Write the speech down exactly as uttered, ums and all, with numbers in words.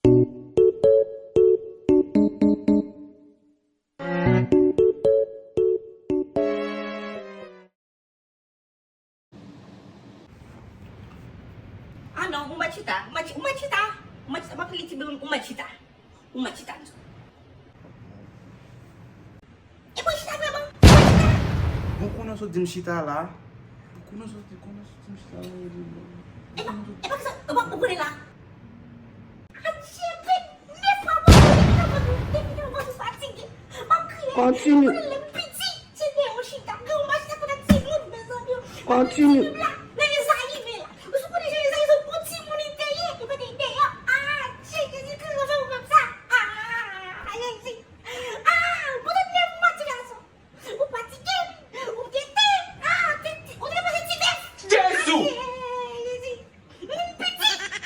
Ah non, ou mèt chita, ou mèt, ou mèt chita, ou mèt chita, m ap li ti bebe, ou mèt chita, ou mèt chita, m di w. E pou chita vrèman, ou mèt chita. Bon, konnen w sot di m chita la. Bon, konnen w sot, konnen w sot di m chita la, ou di m. E pa, e pa kisa, e pa, ou konnen la. Adje, men, men fwa mwen, depi nan vant ou, depi nan vant ou fatige. M ap kriye. Kontinye. Mwen lè m piti, ti gen yon chita, gen yon machita pou timoun, mezanmi. Kontinye.